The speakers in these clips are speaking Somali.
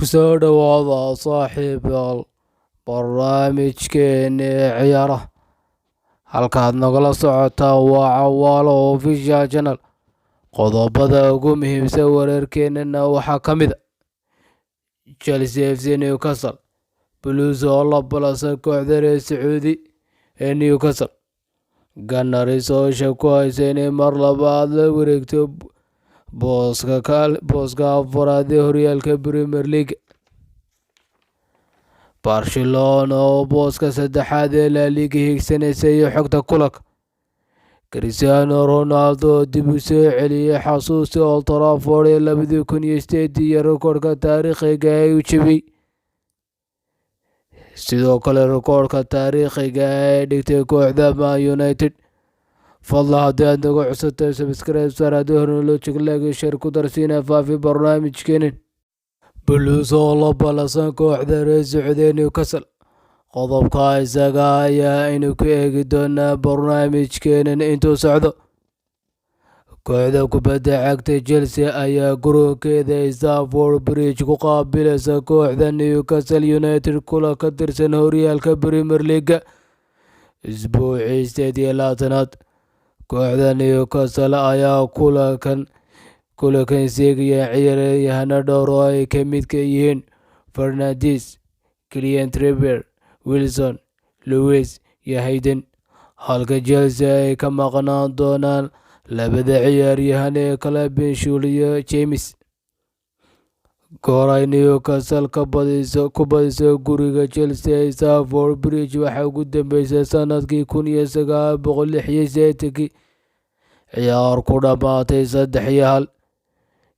Kusoo dhawaada, saaxiibayaal, barnaamijkeeni ciyaaraha. Halkaad nagala socotaan waa Cawaalo Official Channel. Qodobada ugu muhiimsan wararkeenana waxaa ka mid ah Chelsea FC, Newcastle. Blues oo la ballansan kooxda reer Sacuudi ee Newcastle. Gunners oo isha ku haysa inay mar labaad la wareegto booska afraad ee horyaalka Premier League. Barcelona oo booska saddexaad ee La Liga hiigsanaysa iyo xogta kulanka. Cristiano Ronaldo oo dib u soo celiyay xasuustii Old Trafford ee 2008 iyo rikoodhka taariikhiga ah ee uu jebiyay. Sidoo kale rikoodhka taariikhiga ah ee dhigtay kooxda Man United. Fadlan, haddii aad nagu cusubtahay, subscribe saar, haddii hore loo joog, like, share ku darsiina, faafi barnaamijkeenan. Blues oo la ballansan kooxda reer Sacuudi ee Newcastle. Qodobka isaga ayaa aynu ku eegi doonaa barnaamijkeenan intuu socdo. Kooxda kubadda cagta Chelsea ayaa garoonkeeda Stamford Bridge ku qaabilaysa kooxda Newcastle United kulan ka tirsan horyaalka Premier League isbuucii 28aad. Kooxda Newcastle ayaa kulankan seegaya ciyaaryahano dhowr oo ay ka midka yihiin Fernandes, Kieran Trippier, Wilson, Lewis iyo Hayden, halka Chelsea ay ka maqnaan doonaan labada ciyaaryahan ee kale, Ben Chilwell iyo James. Goor ay Newcastle ku badiso guriga Chelsea ee Stamford Bridge waxaa ugu dambeysay sanadkii 1986-kii, ciyaar ku dhamaatay 3-1.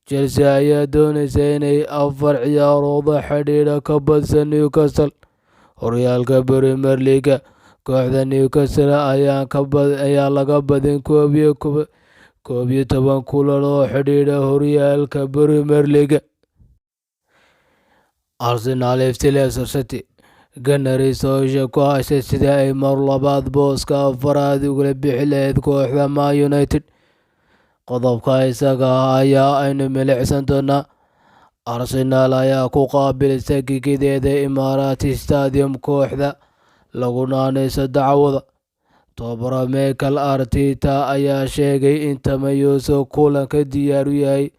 Chelsea ayaa dooneysa inay afar ciyaarood oo xidhiidh ka badiso Newcastle horyaalka Premier League. Kooxda Newcastle ayaan laga badin 11 kulan oo xidhiidh horyaalka Premier League. Arsenal FC, Leicester City. Gunners oo isha ku haysa sidii ay mar labaad booska afraad ugala bixi lahayd kooxda Man United. Qodobka isaga ah ayaa aynu milicsan doonaa. Arsenal ayaa ku qaabilsa gegideeda Emirates Stadium kooxda lagu naanayso Dacwada. Tababare Mikel Arteta ayaa sheegay in Tomiyasu kulanka diyaar u yahay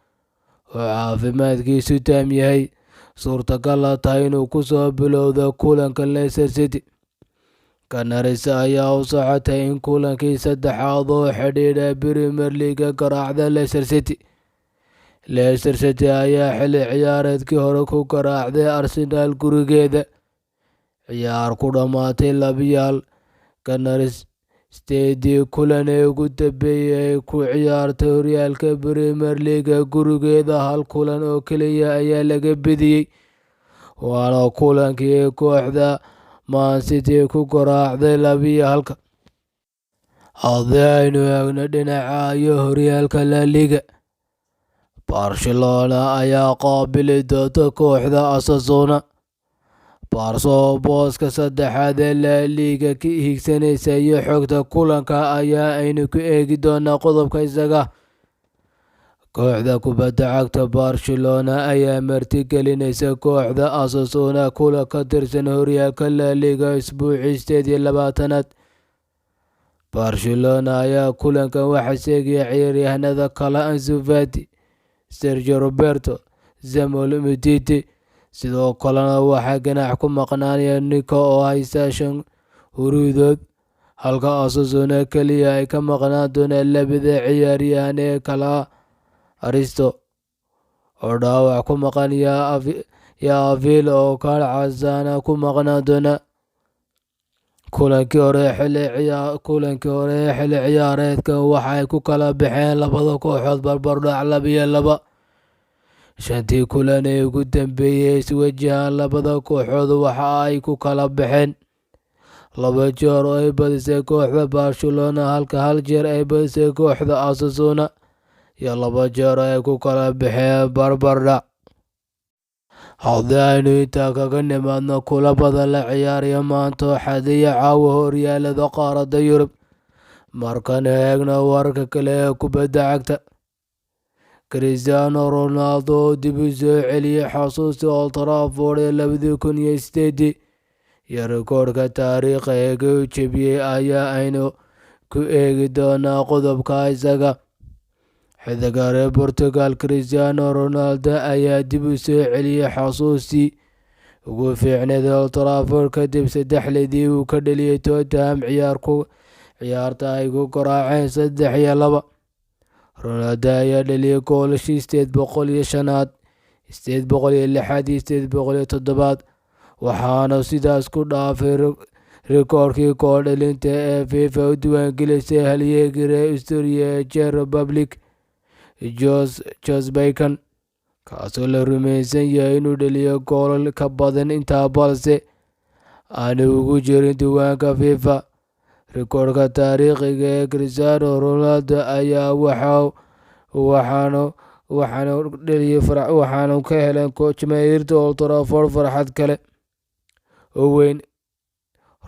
oo caafimaadkiisu taam yahay, suurtagalna tahay inuu kusoo bilowdo kulanka Leicester City. Gunners ayaa u socotay in kulankii saddexaad oo xidhiidha Premier League garaacda Leicester City. Leicester City ayaa xilli ciyaareedkii hore ku garaacday Arsenal gurigeeda, ciyaar ku dhamaatay 2-1. Gunners sideedii kulan ee ugu dambeeyay ay ku ciyaartay horyaalka Premier League gurigeeda, hal kulan oo kaliya ayaa laga badiyay, waana kulankii kooxda Man City ku garaacday 2-1. Haddii aynu eegno dhinaca iyo horyaalka La Liga, Barcelona ayaa qaabili doonta kooxda Osasuna. Barca oo booska saddexaad ee La Liga ka hiigsanaysa iyo xogta kulanka ayaa aynu ku eegi doonaa qodobka isaga. Kooxda kubadda cagta Barcelona ayaa martigelinaysa kooxda Osasuna kulan ka tirsan horyaalka La Liga isbuucii 28aad. Barcelona ayaa kulankan waxaa seegaya ciyaaryahanada kale Ansu Fati, Sergio Roberto, Samuel Umtiti. Sidoo kalena waxaa ganaax ku maqnaanaya Nico oo haysta shan huruudood, halka Osasuna kaliya ay ka maqnaan doonaan labada ciyaaryahan ee kala Aristo oo dhaawac ku maqan iyo Avila oo kaadh casaan ku maqnaan doona. Kulankii hore ee xilli ciyaareedkan waxa ay ku kala baxeen labada kooxood barbardhac 2-2. Shantii kulan ee ugu dambeeyay iswajahaan labada kooxood waxa ay ku kala baxeen laba jeer oo ay badisay kooxda Barcelona, halka hal jeer ay badisay kooxda Osasuna iyo laba jeer oo ay ku kala baxeen barbardhac. Haddii aynu intaa kaga nimaadno kulamada la ciyaarayo maanta oo Axad iyo caawa horyaalada qaaradda Yurub, markaan eegno wararka kale ee kubadda cagta. Cristiano Ronaldo oo dib u soo celiyay xasuustii Old Trafford ee 2008 iyo rikoodhka taariikhiga ah ee uu jebiyay ayaa aynu ku eegi doonaa qodobka isaga. Xiddiga reer Portugal Cristiano Ronaldo ayaa dib u soo celiyay xasuustii ugu fiicneyd Old Trafford kadib saddexdii uu ka dhaliyay Tottenham ciyaarta ay ku garaaceen 3-2. Ronaldo ayaa dhaliyay goolashii 805aad, 806aad iyo 807aad, waxaana sidaas ku dhaafay rikoodhkii gool dhalinta ee FIFA u diiwaangelisay halyeeygii reer Austria ee Czech Republic Jose Bacon, kaasoo la rumeysan yahay inuu dhaliyay goolal ka badan intaa balse aanu ugu jirin diiwaanka FIFA. Rikoodhka taariikhiga ah ee Cristiano Ronaldo ayaa waxaanu ka heleen jamaahirta Old Trafford farxad kale oo weyn.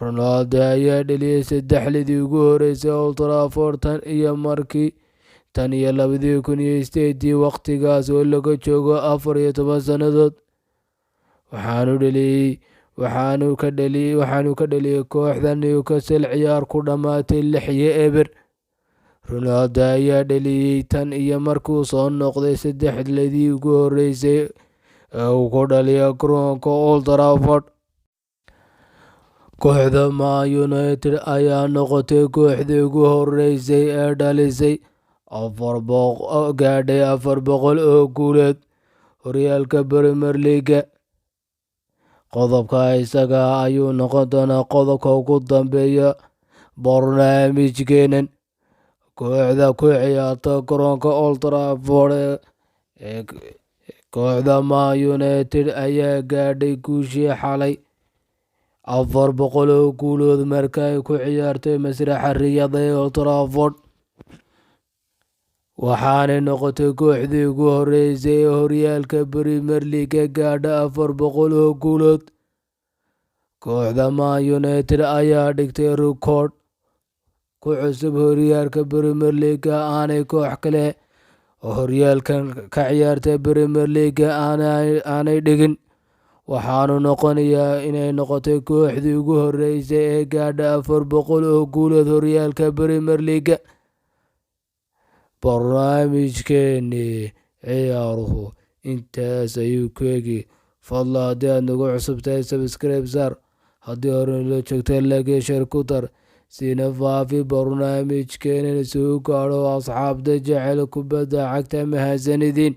Ronaldo ayaa dhaliyay saddexdii ugu horeysay Old Trafford tan iyo markii tan iyo 2008, waqtigaas oo laga joogo 14 sannadood. Waxaanu ka dhaliyay kooxda Newcastle ciyaar ku dhamaatay 6-0. Ronaldo ayaa dhaliyay tan iyo markii uu soo noqday saddexdii ugu horeysay ee uu ku dhaliyo garoonka Old Trafford. Kooxda Man United ayaa noqotay kooxdii ugu horeysay ee dhalisay gaadhay 400 oo guulood horyaalka Premier League. Qodobka isaga ayuu noqon doonaa qodobka ugu dambeeya barnaamijkeenan. Kooxda ku ciyaarta garoonka Old Trafford ee kooxda Man United ayaa gaadhay guushii xalay 400 oo guulood marka ay ku ciyaartay masraxa Riyadh ee Old Trafford. Waxaanay noqotay kooxdii ugu horeysay ee horyaalka Premier League gaadha 400 oo guulood. Kooxda Man United ayaa dhigtay rikoodh ku cusub horyaalka Premier League aanay koox kale oo horyaalkan ka ciyaartay Premier League aanay dhigin. Waxaanu noqonayaa inay noqotay kooxdii ugu horeysay ee gaadha 400 oo guulood horyaalka Premier League. Barnaamijkeennii ciyaaruhu intaas ayuu ku egi. Fadlan haddii aad nagu cusub tahay, subscribe saar. Haddii hore nala joogtay, like iyo share ku dar. Siina faafi barnaamijkeenan si uu gaadho asxaabta jecel kubadda cagta. Mahadsanidin.